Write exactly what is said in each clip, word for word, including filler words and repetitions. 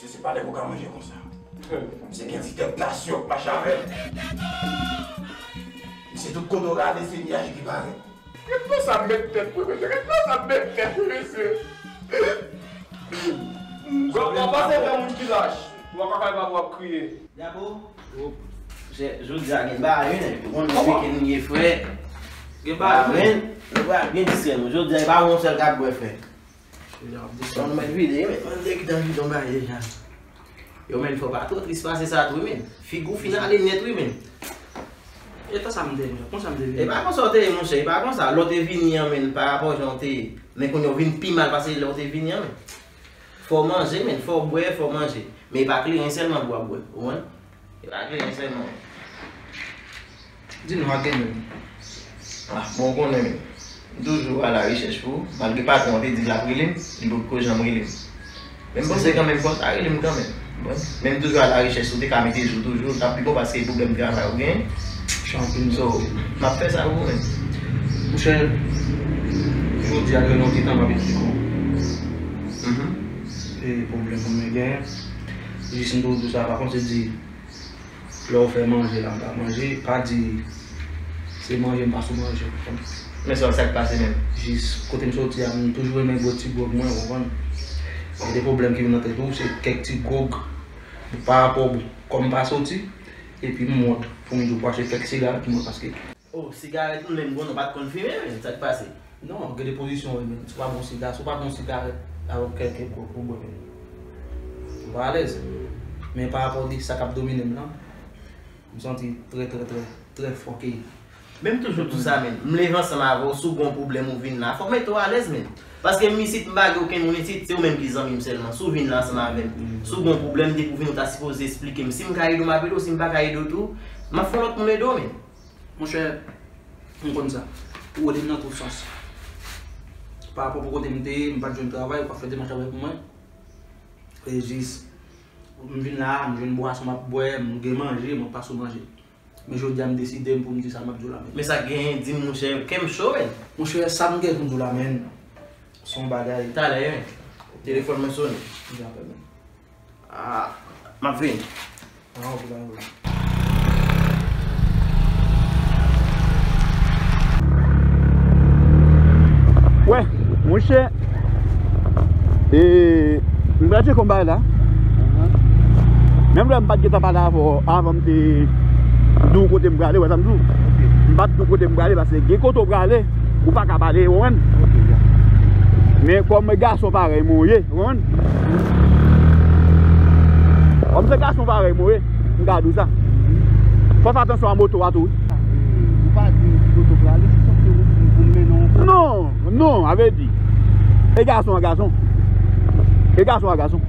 Se pa nèg ou ka manje konsa. Se gen ti tèt nasyon k mache avè l. Se tout kote w rale, se nyaj ki parèt. Ret nan sa m met tèt wi, mesye. Ret nan sa m met tèt wi, mesye. Gòp pa pase fè moun ki lach. W ap kaka w ap kriye. Diabo. Jodi a gen bagay wi, nèg. Ou konn ki weekend ye, frè. Gen bagay wi. Nou pral byen distrè nou. Jodi a, e pa yon sèl k ap bwè, frè. Yo ap desann. Mwen vide, men mwen te gentan vide yon bagay deja. Yo, men, fò pa twò tris pase sa tou, men. Figi w fin ale nèt, wi, men. E pa sa m te vin, konsa m te vin. E pa konsa w te ye, monchè, e pa konsa. Lè w te vini an, men, pa rapò jan w te ye. Men kounye a w vin pi mal pase lè w te vini an, men. Fò w manje, men, fò w bwè, fò w manje. Men e pa kleren sèlman pou w ap bwè, ou konprann? E pa kleren sèlman. Di nou a gen menm. Ah, bon, ou konnen menm. M toujou a la rechèch pou ou, malgre patwon an te di l ap rele m, li poko janm rele m. Men m panse kanmenm fò l ta rele m kanmenm. Bon, men m toujou a la rechèch, si w te ka mete jou toujou, l t ap pi bon paske pwoblèm travay ou genyen. Chanpil. So, m ap fè sa pou ou menm. Monchè, jodi a gen yon ti tan m ap esplike w. Mhm. E pwoblèm pou mwen genyen. Jis m toujou di sa, pa konn se di Lè w fè manje la, m pa manje, pa di se manje m pa sou manje, w konprann? Men sa, sa k pase menm? Jis kote m soti a, m toujou renmen bwè ti gwòg mwen, w konprann? Gen de pwoblèm ki vin nan tèt ou, se kèk ti gwòg, pa rapò kòm m pa soti, epi m wont pou m di w pou achte kèk sigarèt pou mwen, paske Oh, sigarèt, m menm, bon, nou pa t konn fimen, men, sa k pase? Non, gen de pozisyon, wi, men, si w pa bon siga, si w pa bon sigarèt, avèk kèk gwòg pou bwè, men, ou pa alèz. Men pa rapò de sa k ap domine m nan, m santi trè, trè, trè, trè fòke. Men m toujou di sa, men, m leve ansanm avè w, si w gen yon pwoblèm ou vin la, fò w mete w alèz, men. Paske m isit, m pa gen okenn moun isit, se ou menm ki zanmi m sèlman. Si w vin la ansanm avè m, si w gen yon pwoblèm, depi w vin, ou ta sipoze esplike m. Si m ka ede w, m ap ede w, si m pa ka ede w tou, m ap fè yon lòt moun ede w, men. Monchè, m konn sa. Ou ede m nan tout sans. Pa rapò pou kote m te ye, m pa t jwenn travay, ou pa fè demach avèk mwen. E jis, m vin la, m jwenn bwason m ap bwè, m gen manje, mwen pa sou manje. Men jodi a, m deside m pou m di sa m ap di w la, men. Men sa k genyen, di m, monchè, kè m cho, men. Monchè, sa m gen pou m di w la, men, se yon bagay. Talè, men. Telefòn mwen sonnen. M ap fè, men. Ah, m ap vini. Ah, ok, pa gen pwoblèm. Wè, monchè, e, m pral tcheke yon bagay la. Menm lè m pa t gentan pale avè w avan m te di w kote m prale, wè sa m di w? M pa t di w kote m prale, paske gen kote w prale, ou pa ka pale, ou konprann? Men kòm gason parèy mwen ou ye, ou konprann? Kòm se gason parèy mwen ou ye, m ka di w sa. Fò w fè atansyon a moto a tou, wi. Ou pa di m ki kote w prale, se sòt ke ou di m pou m mennen w. Non, non, a vle di. E gason a gason. E gason a gason.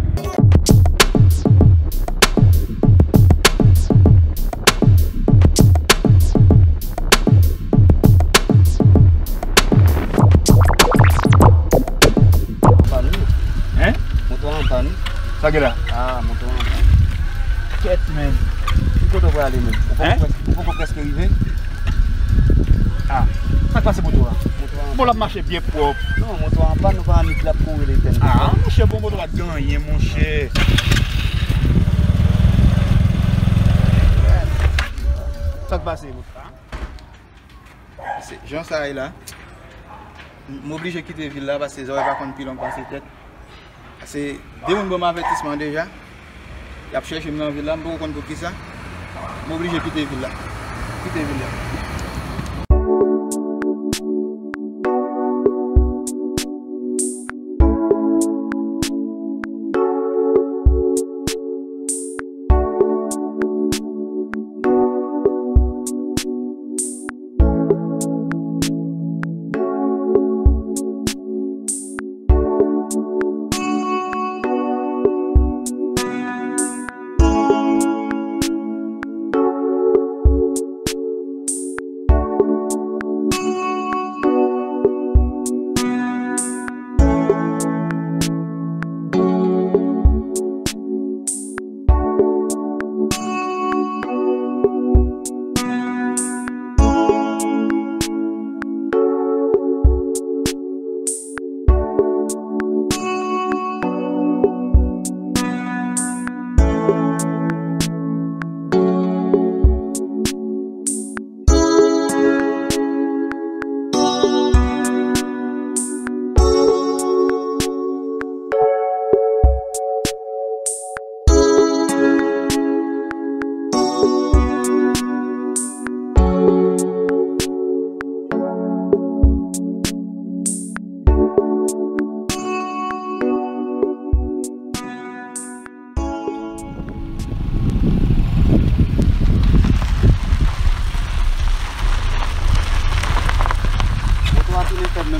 An pann, wi. Hein? Moto a an pann, wi. Sa gen la? Ah, moto a an pann. Kèt, men. Ki kote w prale, men? Ou poko Hein? prèske, ou poko prèske rive? Ah, sa k pase moto a? Moto a an Bon, l ap pann. mache byen pwòp. Non, moto a an pann, nou pa annik l ap kouri l etèn. Ah, monchè, bon, moto a t gen anyen, monchè. Sa k pase, moto a? Se jan sa ye la. M oblije kite vil la paske zòrèy pa konn pi long pase tèt. Paske de moun ban m avètisman deja. Y ap chèche m nan vil la, m poko konn poukisa. M oblije kite vil la. Kite vil la.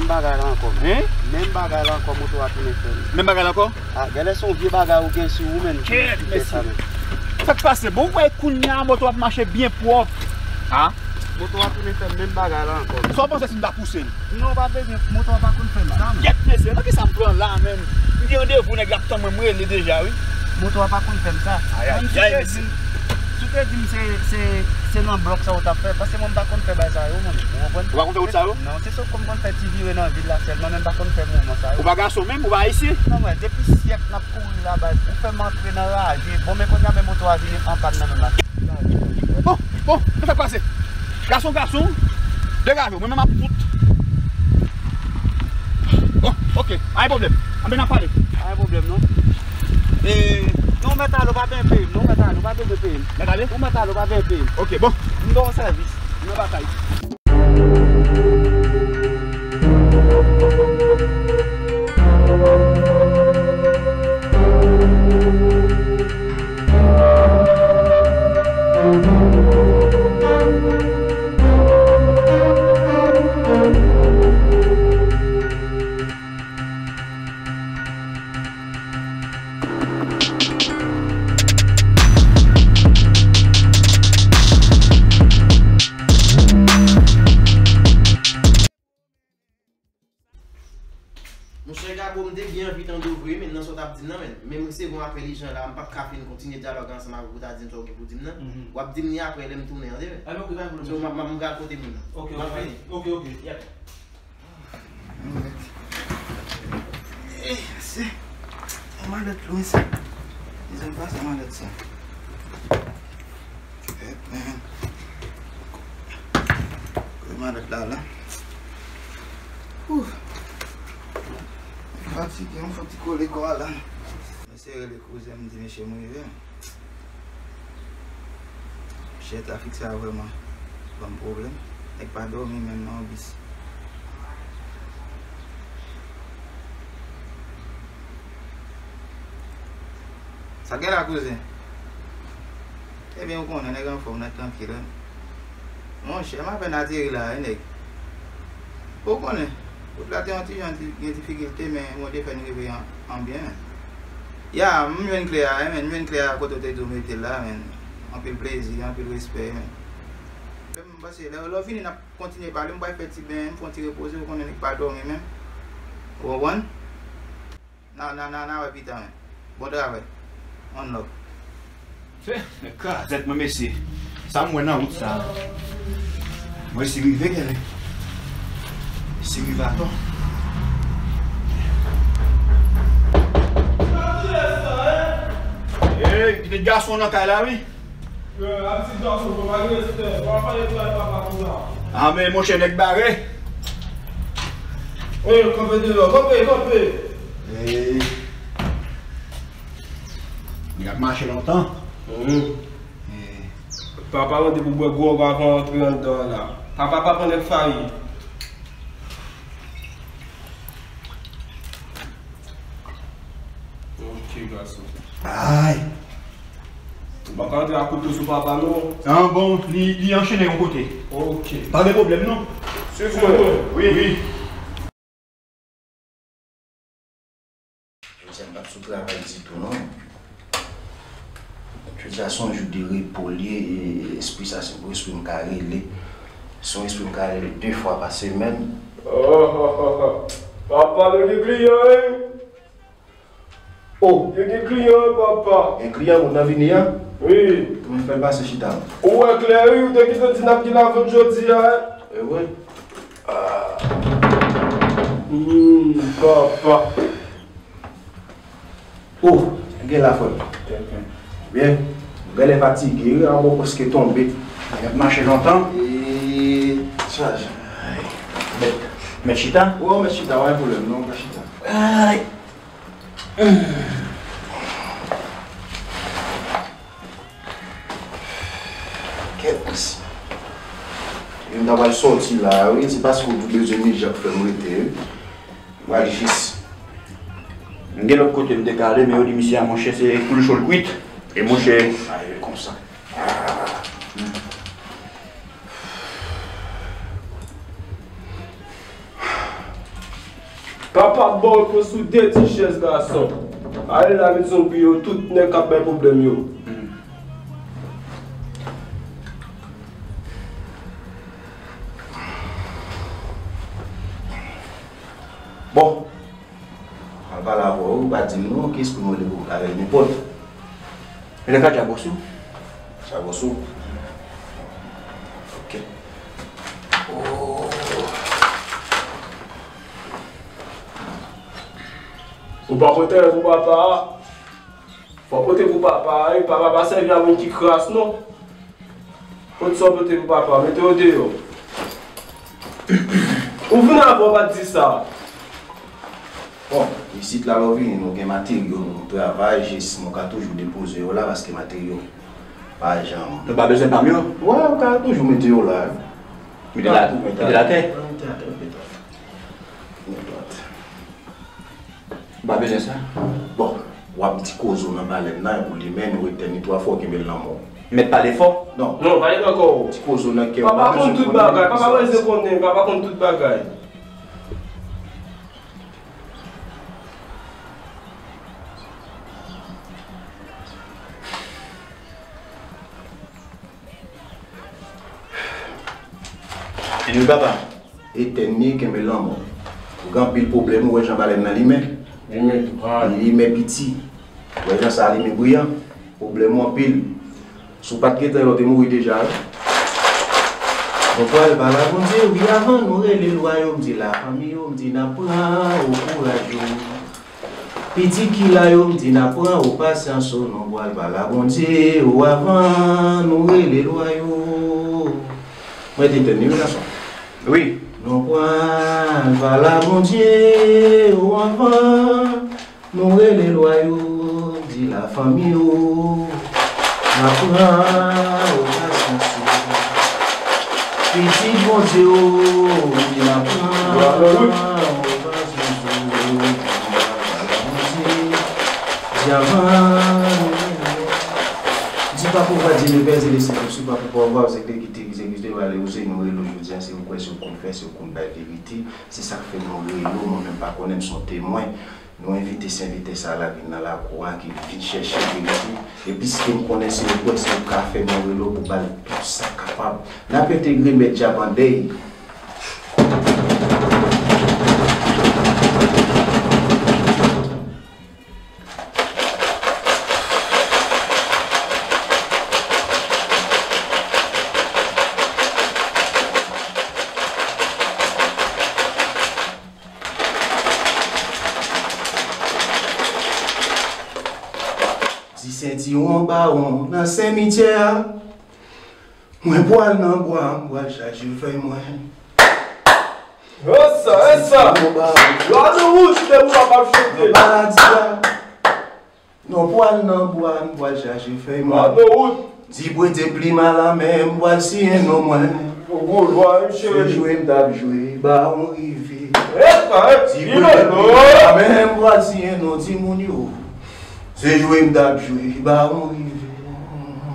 Menm bagay la ankò. Hein? Menm bagay la ankò, moto a tounen fè m. Menm bagay la ankò? Ah, genlè se yon vye bagay ou gen sou ou menm ki, ki fè sa menm. Sa k pase? Bon, ou wè kounye a moto ap mache byen pwòp. Ha? Moto a tounen fè m menm bagay la ankò. Sa w panse si m ta pouse l? Non, pa bezwen, moto a pa konn fè m sa, menm. Kèt mesye, nan kisa m pran la menm? M gen randevou, nèg la ap tann mwen, m rele deja, wi. Moto a pa konn fè m sa. Ayayay, mesye. Si w te di m se, se, se nan blòk sa w t ap fè, paske mwen m pa konn fè bagay sa yo, mwen, ou konprann? Ou pa konn fè wout sa yo? Non, se sot kou m konn fè ti vire nan vil la sèlman, men m pa konn fè mouvman sa yo. Ou pa gason menm, ou pa ayisyen? Non, mwen, depi syèk n ap kouri la, baz, ou fè m antre nan raje. Bon, men kounye a, men moto a vini an pàn nan menm la. Bon, bon, men sa k pase? Gason, gason, degaje w, mwen menm m ap fout. Bon, ok, pa gen pwoblèm. Anben n ap pale. Pa gen pwoblèm, non. E, non, mèt ale, ou pa bezwen peye m, non, mèt ale, ou pa bezwen peye m. Mèt ale? Ou mèt ale, ou pa bezwen peye m. Ok, bon. M ba w sèvis. M nan batay. Monchè Gabo, m te byen anvi tande w vre, men nan sa w t ap di m nan, men, men m resevwa yon apèl ijan la, m p ap ka fin kontinye dyalòg ansanm avè w pou w ta di m sa w gen pou di m nan. Mhm. W ap di m li apre lè m tounen an, tande, men. Alò, ok, pa gen pwoblèm. So, m ap, m ap, m pral kote moun nan. Ok, m ap vini. Ok, ok, yap. Yon malèt. Eh, se yon malèt lwen sa. Mezanmi, pa sa malèt sa. Shit, man. Kote malèt la, la? Ouf. Fatige, m fon ti kole kò a la. Mesye rele kouzen m, di mesye m rive. Chè, trafik sa vrèman ban m pwoblèm. Nèg pa dòmi menm nan yon bis. Sa gen la, kouzen? Ebyen, ou konnen, nèg anfòm, nèg trankil, wi. Monchè, m apèn ateri la, wi, nèg. Ou konnen, wout la te yon ti jan di-, gen difikilte, men Bondye fè n rive an, an byen, men. Ya, m jwenn kle a, wi, men, m jwenn kle a kote w te di w mete l la, men. Anpil plezi, anpil respè, men. M panse, lè, lè w vini, n ap kontinye pale, m pral fè ti ben, m fè yon ti repoze, ou konnen nèg pa dòmi menm. Ou konprann? Na, na, na, na wè pita, men. Bon travay. One love. Fè, men krazèt mwen, mesye. Sa m wè nan wout sa. Mwen resi rive, genlè. Resi rive atò. Ey, gen gason nan kay la, wi. Yo, a ti gason, pa gen respè. Pa pale pou papa konsa. A, men monchè, nèg bare. Ey, kanpe deyò, kanpe, kanpe. Ey. Nèg ap mache lontan. Mhm. Ey. Papa mande pou bwè gwòg avan antre anndan an la. Papa pa pran nèg fayi. Ok, gason. Ay. Ou pa ka antre ak kouto sou papa, non. An bon, li, li anchene yon kote. Ok. Pa gen pwoblèm, non. Swiv mwen. Wi, wi. Jodi a m pa t sou travay ditou, non. Jodi a se yon jou de repo li ye, e espri sa se pou espri m ka rele. Se yon espri m ka rele de fwa pa semèn. Papa, nou gen kliyan, wi. Oh! Yo gen kliyan, papa. Gen kliyan, moun nan vini an? Wi. Kòman fè l pase chita? Ou wè klè, wi, ou te kite di n ap gen lavant jodi a, wi. E vre? Ah. Hmm, papa. Oh, gen la, frè m. Byen. Genlè fatige, wi, a, bon, prèske tonbe. Nèg ap mache lontan. E chaje. Ay. Mèt, mèt chita? Wi, mèt chita, pa gen pwoblèm, non, ka chita. Ay. Kèt. M ta pral sòti la, wi, se paske w bezwen manje k fè m rete, wi. M pral jis. M gen lòt kote m te ka ale, men yo di misye a, monchè, se kou l cho l kwit. E monchè. Ay, konsa. Ah. Hmm. Ap ba w repons sou de ti chèz gason. Ale la, met zombi yo, tout nèg k ap bay pwoblèm yo. Bon, al pale avè w, ou pa di m non, ki espri m rele pou avè l nenpòt. Rele ka Djabosou. Djabosou. Ok. Oh. Ou pa pote pou papa a. Fò pote pou papa a, wi, papa pa sèvi a moun ki kras non. Kot sa w pote pou papa, mete yo deyò. Ou vin avan w pa t di sa. Bon, isit la lè w vini, nou gen materyo, nou travay, jis nou ka toujou depoze yo la, paske materyo pa janm. Nou pa bezwen pa m yo? Wè, ou ka toujou mete yo la. Mete la, mete la atè. Mete atè, mete atè. M pa bezwen sa. Bon, w ap di koze w nan balèn nan, epi w limen, nou etèn li twa fwa, w kenbe l nan men w. Mèt pale fò. Non. Non, pale ankò. Di koze w nan kè w. Papa konn tout bagay, papa bezwen konnen, papa konn tout bagay. Anyway, papa, etèn li, kenbe l nan men w. Ou gen anpil pwoblèm, ou wè jan balèn nan limen? Limen tou. Li limen piti. Ou wè jan sa limen briyan? Pwoblèm ou anpil. Si w pa t gentan, w te mouri deja, wi. Nou pral ba la Bondye, wi, avan nou rele lwa yo, m di lafanmi yo, m di n ap pran o kouraj yo. Pitit ki la yo, m di n ap pran o pasyans o, nou pral ba la Bondye o avan nou rele lwa yo. Mwen te tande wi gason. Wi. Nou pral ba la Bondye o avan nou rele lwa yo, di lafanmi yo. N ap pran o pasyans yo. Pitit Bondye yo, di n ap pran o pasyans yo. Di avan. Di papa ou va di le pè, di le sentespri, papa ou va ou se ki te ki te ki se ki te va le ou se nou rele jodi a, se ou kwè, se ou konn fè, se ou konn bay verite. Se sa k fè nou rele ou, mwen menm pa konnen m se yon temwen. Nou envite sèvitè sa a la vin nan lakou a, ki vin chèche verite. E piske m konnen se ou kwè, se ou ka fè, mwen rele w pou ba l tout sa k kapab. N ap entegre mèt dyab an dèy. Ti sentiwon bawon nan simityè a. Mwen pwal nan bwa, m pwal chaje fèy mwen. Esa, esa. Yo ane wout, se pou kapab chante. Maladi a. Non pwal nan bwa, m pwal chaje fèy mwen. Ane wout. Di prete plim a la men, m pwal siyen non mwen. Se jwe m t ap jwe, bawon rive. Esa, e, di prete plim a la men, m pwal siyen non timoun yo. Se jwe m t ap jwe, bawon rive.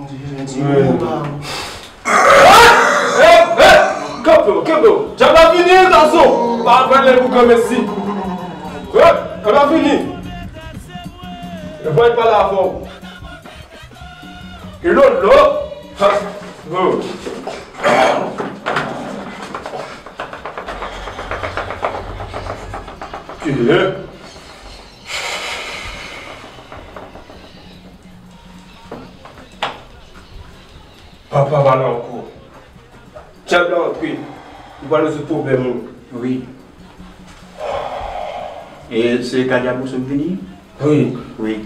Di jenti mwen bawon. Kanpe w, kanpe w. Djab la vini, gason. Pa pale pou granmesi. Djab la vini. E pral pale avè w. Kilolo. Ha. Oh. Kilè. Papa pa la ankò. Djab la antre. Li pral rezoud pwoblèm ou. Wi. E se ka djab ou sot vini? Wi. Wi.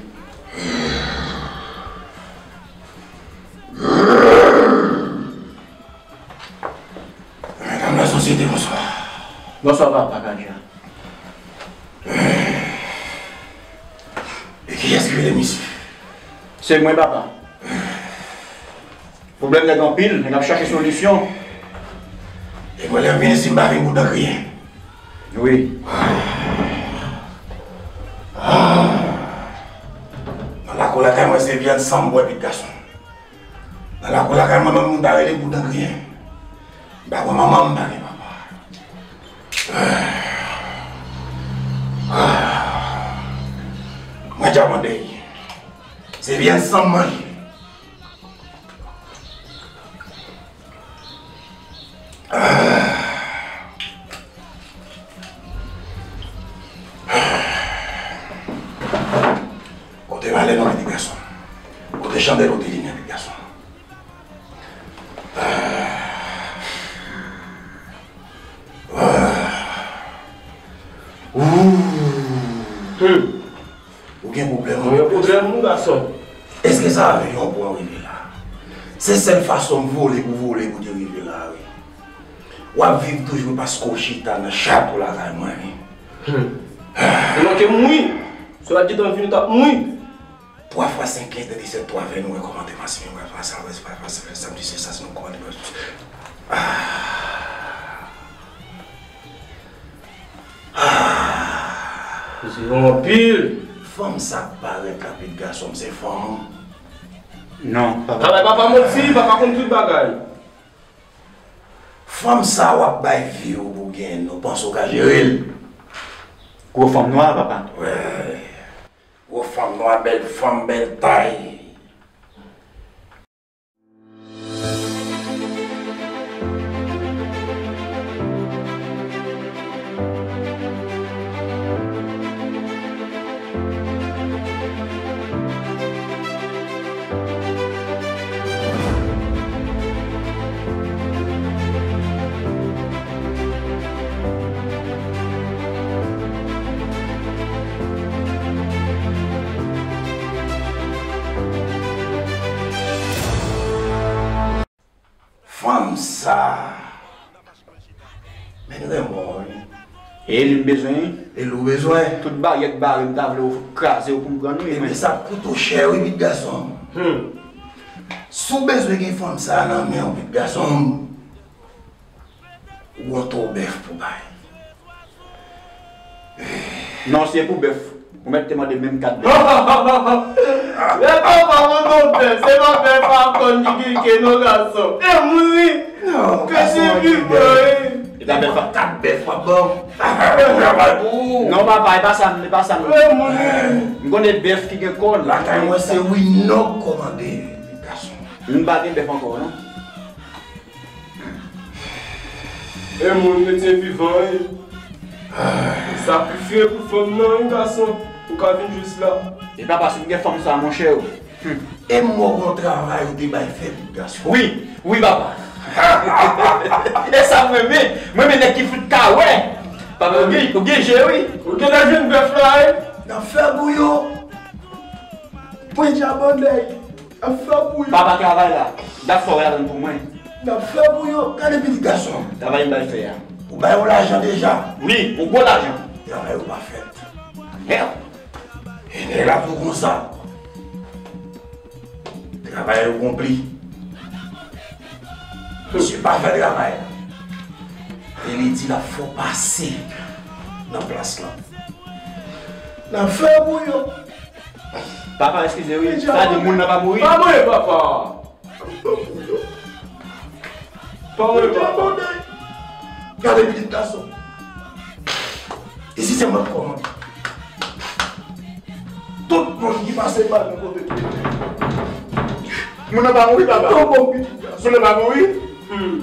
Medam lasosyete, bonswa. Bonswa, papa Kadja. E kiyès ki rele misye? Se mwen, papa. Pwoblèm nèg anpil, nèg ap chache solisyon. E mwen, lè m vini, si m pa vin pou dan griyen. Wi. Ah. Nan lakou lakay mwen, se vyann san m bwè, pitit gason. Nan lakou lakay mwen, menm moun pa rele m pou dan griyen. M pa gen manman, m pa gen papa. Ah. Mwen dja mande. Se vyann san m manje. Ah. Kote valè non, pitit gason? Kote chandèl ou te limyè, pitit gason? Ah. Ah. Ooh. Hmm. Ou gen pwoblèm? Mwen gen pwoblèm, mon gason. Èske sa ave yon pwen rive la? Se sèl fason m vole pou vole pou te rive la, wi. W ap viv toujou paske w chita nan chat ou lakay mwen, wi. Hmm. Ou manke mouri. Si w pa t gentan vini, w t ap mouri. Twa fwa senk, kenz, disèt, twa, ven, nou wè kòmantè masivman pa sa, pa sa, pa sa, samdi, se sa, se nou kòmantè. Ah. Ah. Se yon anpil. Fanm sa k parèt la, pitit gason m, se fanm ou? Non, papa. Travay papa manti, papa konn tout bagay. Fanm sa w ap bay vi w pou gen, nou panse w ka jere l? Gwo fanm nwa, papa. Wè. Gwo fanm nwa, bèl fanm, bèl tay. Fanm sa. Men renmen w, wi. E li m bezwen, wi. E li w bezwen. Tout baryè k bare m ta vle w kraze w pou m pran, wi. Ebyen, sa ap koute w chè, wi, pitit gason m. Hmm. Si w bezwen gen fanm sa nan men w, pitit gason m, ou gon tro bèf pou bay. Non, se pou bèf. Ou mèt te mande menm kat bèf. E papa, mwen gon bèf. Se pa bèf a kòn ki kike non, gason. E moun wi. Non, gason, wi. E ta bèf a kat bèf w ap ban m. Travay pou ou. Non, papa, e pa sa, e pa sa. E moun wi. M konnen bèf ki gen kòn. Lakay mwen se wi non k kòmande, gason. M pa gen bèf ankò, non. E moun retyen vivan, wi. Sakrifye pou fanm nan, wi, gason. Ou ka vin jis la. E papa, si m gen fanm sa, monchè, wi. Hmm. E m wè w gon travay ou te bay fè, gason. Wi, wi, papa. E sa m renmen. M renmen nèg ki fout ka wè. Papa, ou gen, ou gen je, wi. Ou gentan jwenn bèf la, wi. N ap fè bouyon. Mwen djabondèy. N ap fè bouyon. Papa travay la. Dat sa w ladan pou mwen. N ap fè bouyon. Gade pitit gason. Travay m bay fè a. Ou bay yon lajan deja. Wi, yon gwo lajan. Travay ou pa fèt. Mèd. E nèg la tou konsa. Travay ou konpli. Misye pa fè travay la. E li di l ap fè w pase nan plas lan. N ap fè bouyon. Papa, eskize wi. Sa di moun nan pa mouri? Pa mouri, papa. Pa mouri, papa. Gade pitit gason. Isi se mwen k kòmande. Tout moun ki pase pa nan kote pitit. Moun nan pa mouri, papa. Moun nan pa mouri. Hmm.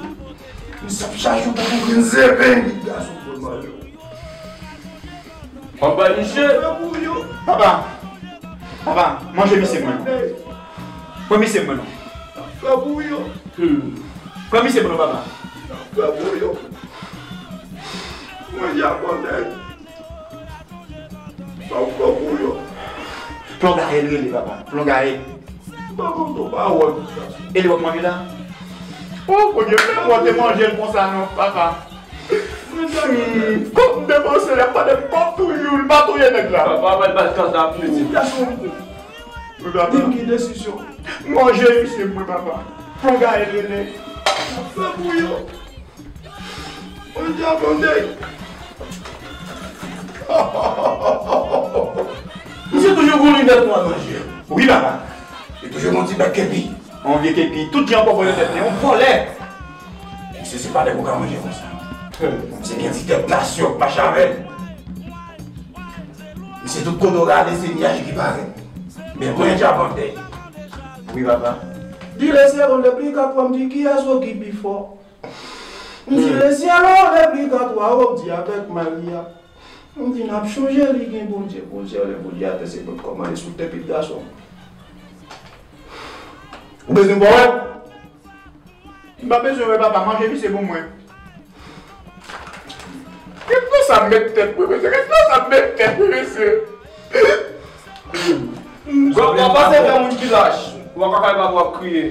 M sap chache w pou vin zeven pitit gason pou manje w. Anba misye. Papa, papa, manje misye mwen non. Pran misye mwen non. Fè bouyon. Hmm. Pran misye mwen non, papa. Fè bouyon. Mwen djabondèy. Fè bouyon. Plon gaye l rele, papa. Plon gaye. M pa konn yon pawòl. E li w ap manje la? O, Bondye, fè mwen te manje l konsa non, papa. Hmm, kòb m depanse, l ap mande m kòb toujou, l pa touye nèg la. Papa, pa bat kanta ap mete. Gason, wi, papa. Di m ki desizyon. Manje misye mwen, papa. Fon gaye rele. Fè bouyon. Mwen djabondèy. Misye toujou gon linèt nwa nan je. Wi, papa. Li toujou gon ti bèk kepi. Yon vye kepi. Tout jan ankò vòlè tèt li. Yon vòlè. Misye se pa nèg ou ka manje konsa. Misye gen ti tèt nasyon k mache avè l. Misye Tout kote w gade, se nyaj ki parèt. Men mwen, Djab Antèy. Wi, papa. Di le cielo le purgatorio, m di, kiyès ou ki pi fò? M di, le cielo le purgatorio, m di, avèk Maria. M di, n ap chonje li gen Bondye pou syèl e Bondye atè, se pou kòmande sou tèt pitit gason. Ou bezwen m fè w wè? M pa bezwen wè papa, manje misye pou mwen. Ret nan sa m met tèt mwen, mesye. Ret nan sa m met tèt mwen, mesye. Grann, w ap pase fè moun ki lach. W ap ka fè papa w ap kriye.